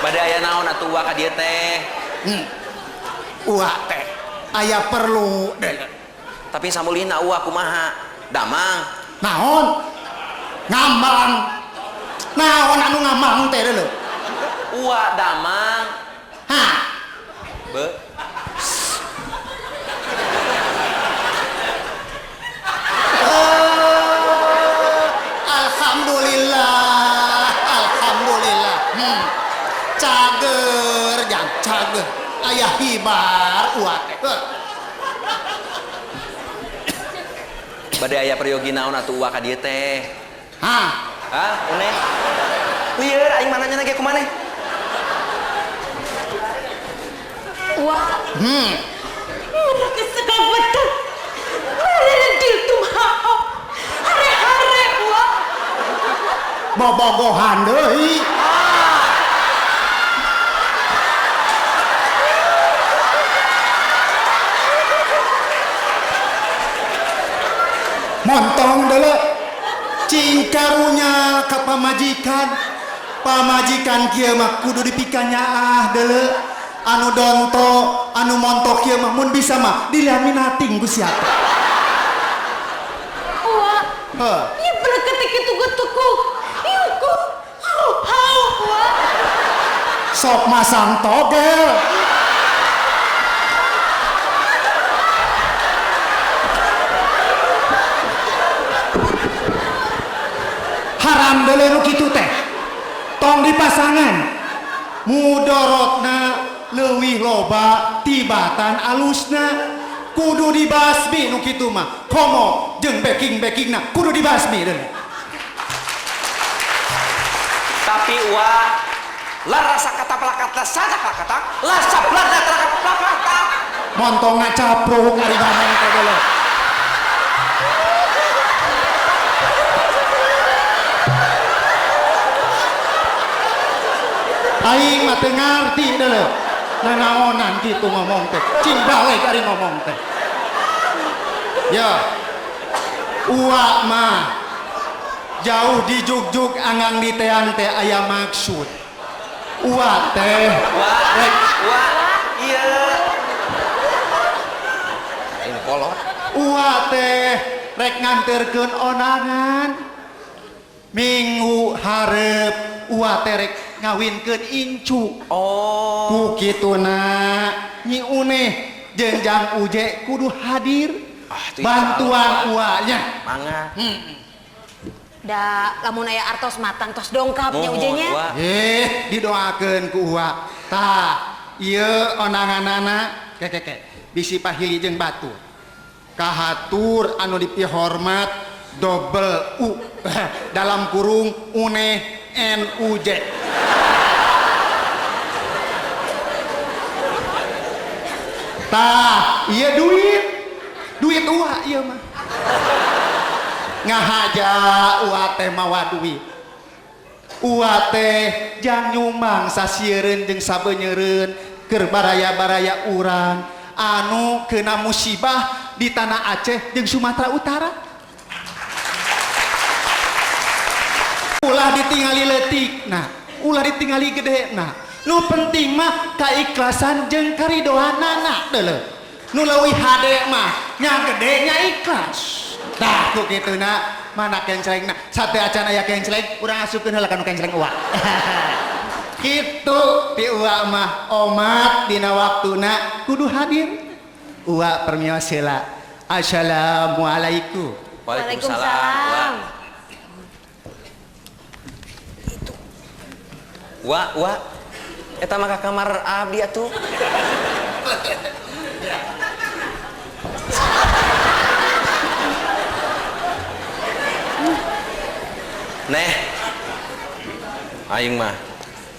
Bade aya naon atuh Uwa ka dieu teh? Uwa teh aya perlu deh. Tapi samulina Uwa kumaha? Damang. Naon? Ngambang. Naon anu ngambang teh lho? Uwa damang. Hah? Be. Alhamdulillah, alhamdulillah. Cager jang cager. Ayah hibar uwa teh. Bade aya peryogi naon atuh Uwa ka dieu teh? Hah? Hah, uneh? Lieur aing mananya ge kumaneh? Uwa. Kesekabetan. Mareredil tumaha. Hare-hare Uwa. Bobogohan deui. Montong deuleu. Cing karunya ka pamajikan. Pamajikan kieu mah kudu dipikanyaah deuleu. Anu donto, anu montok kieu mah mun bisa mah dilaminating ku siapa. Uwa. Heuh. Ieu beleketik kitu getuku. Ieu ku. Hau hau Uwa. Sok masang togel. Haram deuleu nu kitu teh. Tong dipasangan. Mudorotna leuwih loba tibatan alusna. Kudu dibasmi nu kitu mah. Komo jeung backing-backingna kudu dibasmi deuleu. Tapi Uwa la rasa kata plakata sada plakata la sablada plakata. Montong ngacapruk ari ngomong teh deuleu. Aing mah teu ngarti deuleu. Nanaonan kitu ngomong teh. Cing balik ari ngomong teh. Ya. Uwa mah jauh dijugjug anggang diteang teh aya maksud. Uwa teh. Uwa, Rek. Uwa, iya. Ini kolot. Uwa teh rek nganterkeun onangan. Minggu hareup uwa teh rek ngawinkeun incu. Oh. Ku kituna Nyi Uneh jeung Jang Uje kudu hadir. Ah, itu Bantuan insya Allah, uanya. Mangga. Da lamun aya artos matang tos dongkap nya Mohon, Ujenya. Uwa. Didoakeun ku uwa. Tah, ieu onanganana kekeke bisi pahili jeung batur. Kahatur anu dipihormat double U dalam kurung Uneh N U J. Tah, ieu duit. Duit uwa ieu mah. Ngahaja uwa teh mawa duit. Uwa teh jang nyumbang sasiereun jeung sabeunyereun keur baraya-baraya urang anu kena musibah di tanah Aceh jeung Sumatera Utara. Ulah ditingali leutik, nah, ulah ditingali gede, nah. Nu penting mah kaikhlasan jeung karidoanana deuleu. Nu leuwih hade mah nya gede nya ikhlas. Tah ku kituna mana kencelengna sate acan aya kenceleng urang asupkeun heula ka nu kenceleng uwa. Kitu ti uwa mah omat dina waktuna kudu hadir. Uwa permios heula. Assalamualaikum. Waalaikumsalam. Wa, wa. Eta mah ka kamar abdi atuh. Neh. Aing mah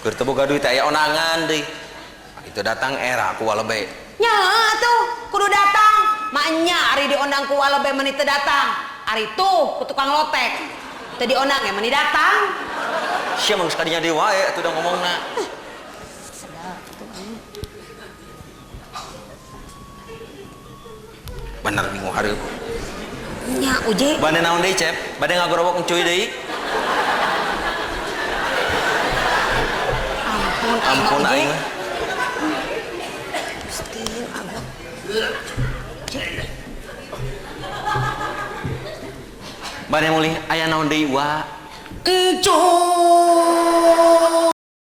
keur teu boga duit aya onangan deui. Itu datang era ku walebe. Nya atuh kudu datang. Maknya ari diondang ku walebe meni teu datang. Ari tuh ku tukang lotek. Teu diondang ge meni datang. Sia mah geus kadinya deui wae atuh da ngomongna. Bener bingung hareup. Nya Uje. Bade naon deui, Cep? Bade ngagorowok encuy deui? Ampun aing mah. Gusti Allah. Bade mulih aya naon deui wa? Encuy.